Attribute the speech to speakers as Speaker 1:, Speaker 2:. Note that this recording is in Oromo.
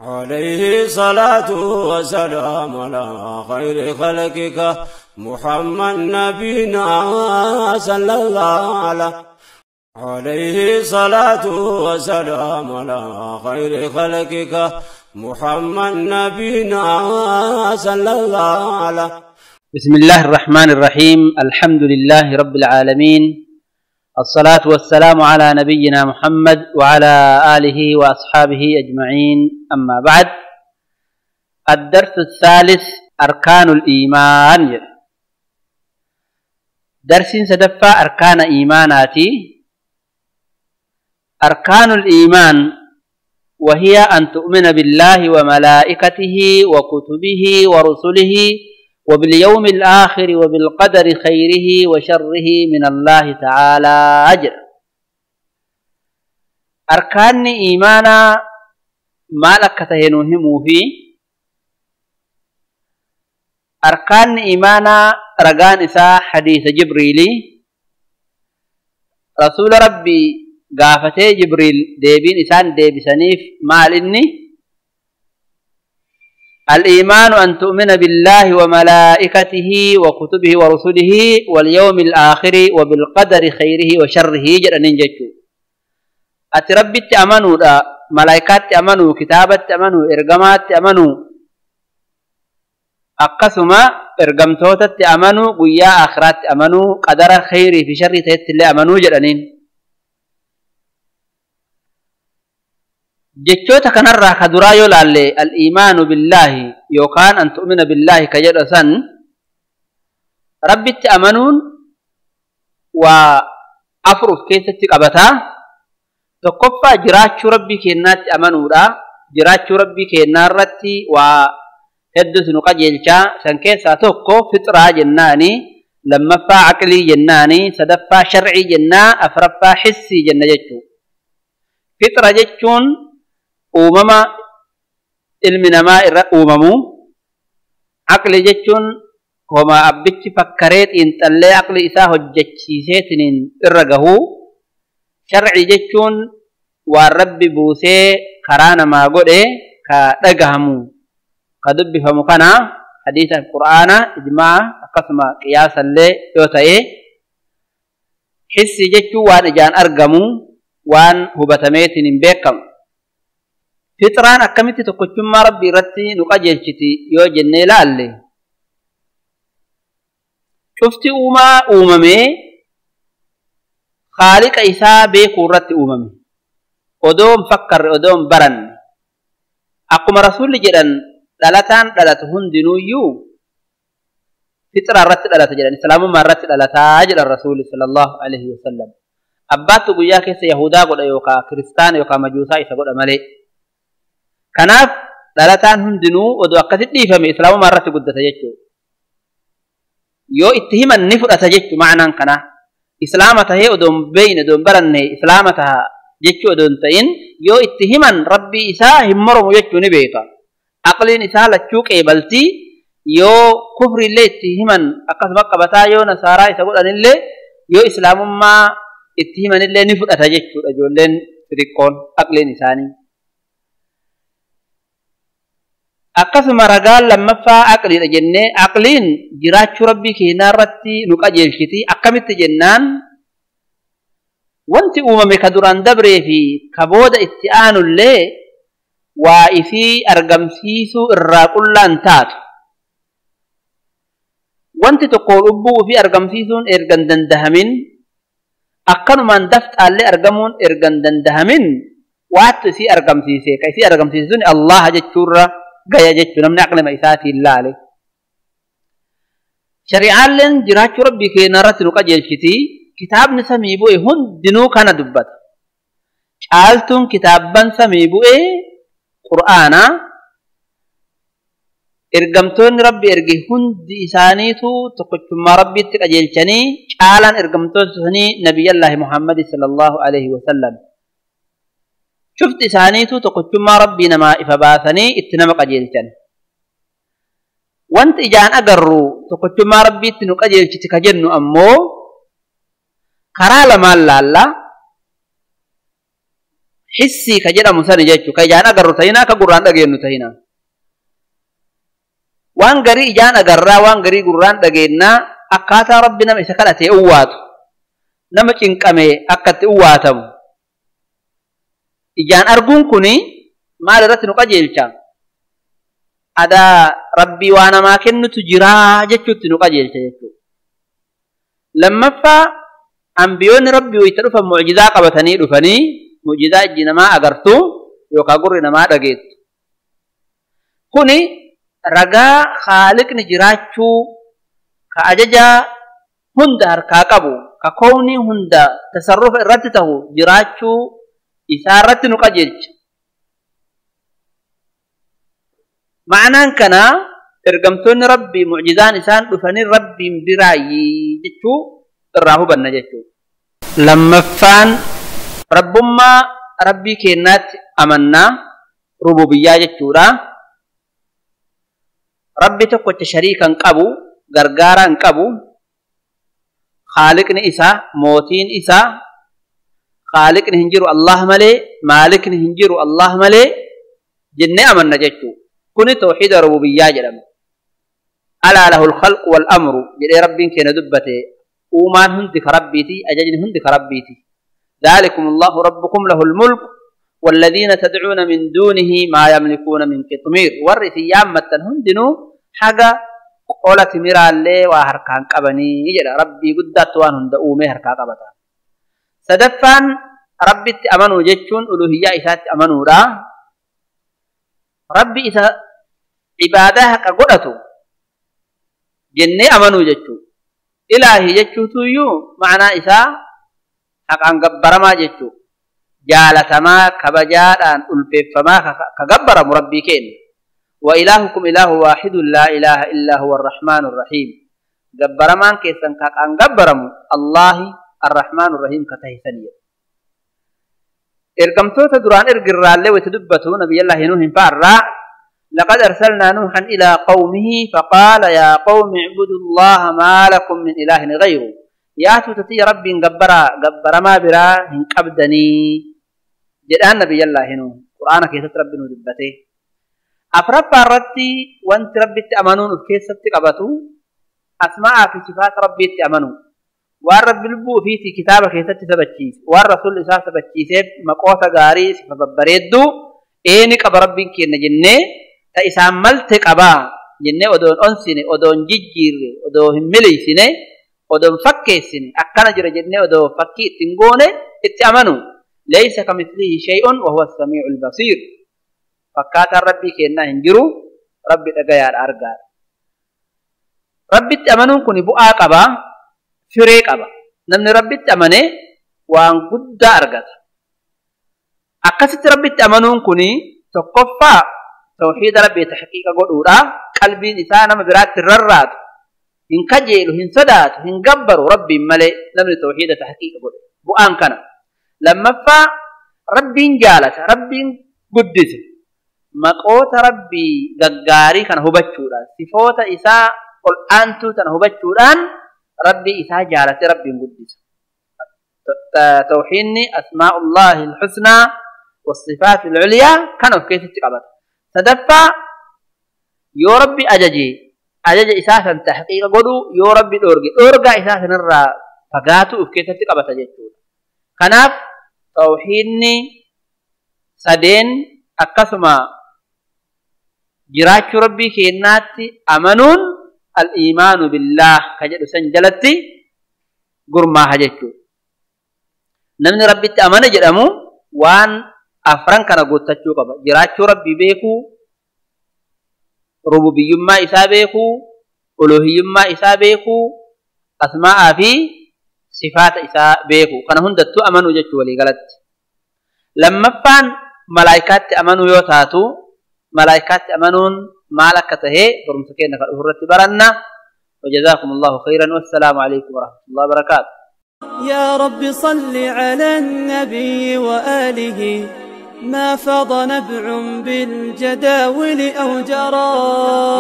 Speaker 1: عليه صلاة وسلام على خير خلقك محمد نبينا صلى الله عليه عليه صلاة وسلام على خير خلقك محمد نبينا صلى الله عليه.
Speaker 2: بسم الله الرحمن الرحيم. الحمد لله رب العالمين، الصلاة والسلام على نبينا محمد وعلى آله وأصحابه أجمعين، أما بعد. الدرس الثالث أركان الإيمان. درس سدفع أركان إيماناتي. أركان الإيمان وهي أن تؤمن بالله وملائكته وكتبه ورسله وباليوم الآخر وبالقدر خيره وشره من الله تعالى أجر. أركان إيمانا ما لك تهنهم في أركان إيمانا رقان إساء حديث جبريلي رسول ربي قافتي جبريل ديبين إسان ديبي سنيف مال إني الإيمان أن تؤمن بالله وملائكته وكتبه ورسله واليوم الآخر وبالقدر خيره وشره جرنين جتشو. أتربي تأمنوا ملائكات تأمنوا كتابة تأمنوا إرقامات تأمنوا أقسما إرقمتوتة تأمنوا قيا آخرات تأمنوا قدر خيره في شره تهت اللي أمنوا جرنين jechoota kanarraa ka duraa yoo laalle al-iimaanu billaahi yookaan an tu'mina billaahi ka jedhu san rabbitti amanuun waa afur of keessatti qabataa. Tokkoffaa jiraachuu rabbii keennaatti amanuudha. Jiraachuu rabbii keennaa irratti waa hedduutu nu qajeelchaa. San keessaa tokko fixraa jennaani, lammaffaa aqlii jennaani, sadaffaa sharcii jennaa, afraffaa hissii jenna jechuu. Fixra jechuun uumama ilmi namaa irra uumamu. Aqli jechuun homa abbichi fakkaree xiinxallee aqli isaa hojjechiiseetiniin irra gahu. Sharci jechuun waan rabbi buusee karaa namaa godhe ka dhagahamu ka dubbifamu kana hadiisa qur'aana ijmaa akkasuma qiyaasallee yoo ta'e. Hissi jechuun waan ijaan argamu waan hubatameetiin beekamu. Fixraan akkamitti tokkochummaa rabbii irratti nu qajeelchiti yoo jennee ilaalle, cufti uumaa uumamee khaaliqa isaa beekuu irratti uumame. Odoo hin fakkarre, odoo hin baranne. Akkuma rasuulli jedhan dhalataan dhalatu hundinuuyyuu fixraa irratti dhalata jedhan, islaamummaa irratti dhalataa jedhan rasuulli sallallahu alaihi wasallam. Abbaattu guyyaa keessa Yahudaa godha yookaan Kiristaana yookaan Majuusaa isa godha malee. Kanaaf dhalataan hundinuu odoo akkasitti dhiifame islaamummaa irratti guddata jechuudha. Yoo itti himan ni fudhata jechuudha ma'anaan kanaa. Islaama tahee odoo hin beekne, odoo hin baranne islaama taha jechuu odoo hin ta'in yoo itti himan rabbii isaa hin moromu jechuu ni beeka. Aqliin isaa lachuu qeebaltii. Yoo kufriillee itti himan akkasuma qabataa, yoo nasaaraa isa godhanillee yoo islaamummaa itti himanillee ni fudhata jechuudha ijoolleen xixiqqoon aqliin isaanii. Akkasuma ragaan lammaffaa aqliidha jennee aqliin jiraachuu rabbii keenyaa irratti nu qajeelchiti. Akkamitti jennaan wanti uumame ka duraan dabree fi ka booda itti aanullee waa ifii argamsiisuu irraa qullaan taatu. Wanti tokko lubbuu ofii argamsiisuun erga hin dandahamin, akkanumaan dafxaallee argamuun erga hin dandahamin, waattu isii argamsiise ka isii argamsiise sun Allaha jechuurra gaya jechuu namni aqlima isaatiin laale. Shari'aalleen jiraachuu rabbii keenya irratti nu qajeelchiti. Kitaabni samii bu'e hundinuu kana dubbata. Caaltuun kitaabban samii bu'e Qur'aana. Ergamtoonni rabbi erge hundi isaaniitu tokkochummaa rabbiitti qajeelchanii caalaan ergamtoota sanii Nabiyyallaahi Muhammad sallallahu alaihi wasallam. Cufti isaaniitu tokkochummaa rabbii namaa ifa baasanii itti nama qajeelchan. Wanti ijaan agarru tokkochummaa rabbiitti nu qajeelchiti ka jennu ammoo karaa lamaan laalla. Hissii ka jedhamu sani jechuu ka ijaan agarru tahinaa ka gurraan dhageennu tahinaa. Waan garii ijaan agarraa waan garii gurraan dhageennaa akkaataa rabbi nama isa kadhatee uwwaatu nama cinqamee akkatti uwwaatamu. Ijaan arguun kuni maal irratti nu qajeelcha? Adaa rabbii waa namaa kennutu jiraa jechuutti nu qajeelcha jechuudha. Lammaffaa ambiyoonni rabbii wayita dhufan mucjizaa qabatanii dhufanii mucjizaa ijji namaa agartu yookaan gurri namaa dhageettu. Kuni ragaa khaaliqni jiraachuu ka ajaja hunda harkaa qabu ka kownii hunda tasarrufa irratti tahu jiraachuu isaa irratti nu qajeelcha. Ma'anaan kanaa ergamtoonni rabbii mucjizaan isaan dhufanii rabbiin biraayi jechuu irraa hubanna jechuudha. Lammaffaan rabbummaa rabbii keenyaatti amannaa rububiyyaa jechuudha. Rabbi tokkocha shariika hin qabu, gargaaraa hin qabu, khaaliqni isaa, mootiin isaa, khaaliqni hin jiru Allah malee, maalikni hin jiru Allah malee jennee amanna jechuudha. Kuni tawxiida rububiyyaa jedhama. Alaa lahul khalqu wal amru jedhee rabbiin keenya dubbate uumaan hundi ka rabbiiti, ajajni hundi ka rabbiiti. ذلكم الله ربكم له الملك والذين تدعون من دونه ما يملكون من قطمير. ورث يامة هندنو حاجة قولة ميرالي وهركان قبني يجرى ربي قدات وان هند أومي هركا قبتا. سدفان ربي أمنوا جتشون ألوهية إسات أمنوا را ربي إسا عبادة قدرته جنة أمنوا جتشو إلهي جتشو تيو معنى إسا حقا قبرما جتشو جالتما كبجادان ألففما كقبر مربي كين. وإلهكم إله واحد لا إله إلا هو الرحمن الرحيم. قبرمان كيسن كأن قبرم الله الرحمن الرحيم كتهسنية. إرقمتوتا دران إرقرال لو تدبتو نبي الله نوح فارع لقد أرسلنا نوحا إلى قومه فقال يا قوم اعبدوا الله ما لكم من إله غيره. يا توتتي ربي قبرا قبر ما برا هنقبدني جدان نبي الله نوح قرآن كيست ربي ندبته. أفرب الرتي وانت ربي تأمنون كيست قبتو أسماء في صفات ربي تأمنون والرب البو في كتابك كيست سبتشيس والرسول إساء سبتشيس مقوثة غاري سببريدو إينك أبا ربي كينا جنة تإسا ملتك أبا جنة ودون أنسيني ودون جيجيري ودون همليسيني ودون فكيسيني أكنا جرى جنة ودون فكي تنقوني اتأمنوا ليس كمثله شيء وهو السميع البصير. فكات ربي كينا هنجرو ربي تغيار أرغار ربي تأمنون كوني بؤا قبا firee qaba. Namni rabbitti amane waan guddaa argata. Akkasitti rabbitti amanuun kuni tokkoffaa tawxiida rabbii tahqiiqa godhuudha. Qalbiin isaa nama biraatti hin rarraatu, hin kajeelu, hin sodaatu, hin gabbaru rabbiin malee namni tawxiida tahqiiqa godhe bu'aan kana. Lammaffaa rabbiin jaalata, rabbiin guddisa. Maqoota rabbii gaggaarii kana hubachuudhaan, sifoota isaa ol aantuu tana hubachuudhaan ربي إسا جالت ربي قدس. توحيدني أسماء الله الحسنى والصفات العليا كانوا في كيس التقابل. تدفع يا ربي أججي أجج إساسا تحقيق قدو يا ربي أرجع أرجع إساسا نرى فقاتو في كيس التقابل تجدون. كناف توحيدني سدين أكسما جراش ربي كيناتي أمنون الإيمان بالله كجد سنجلتي قرما هجتشو. نمني ربي تأمن جدمو وان أفران كان قوتتشو قبا جراتشو ربي بيكو ربوبي ما إسا بيكو ألوهي ما إسا بيكو أسماء في صفات إسا بيكو كان هندتو أمنو جتشو ولي قالت. لما فان ملايكات أمنو يوتاتو ملايكات أمنون ما لك تهي برمسكين فالأهرة برنا. وجزاكم الله خيرا والسلام عليكم ورحمة الله وبركاته.
Speaker 3: يا رب صل على النبي وآله ما فاض نبع بالجداول أو جرى.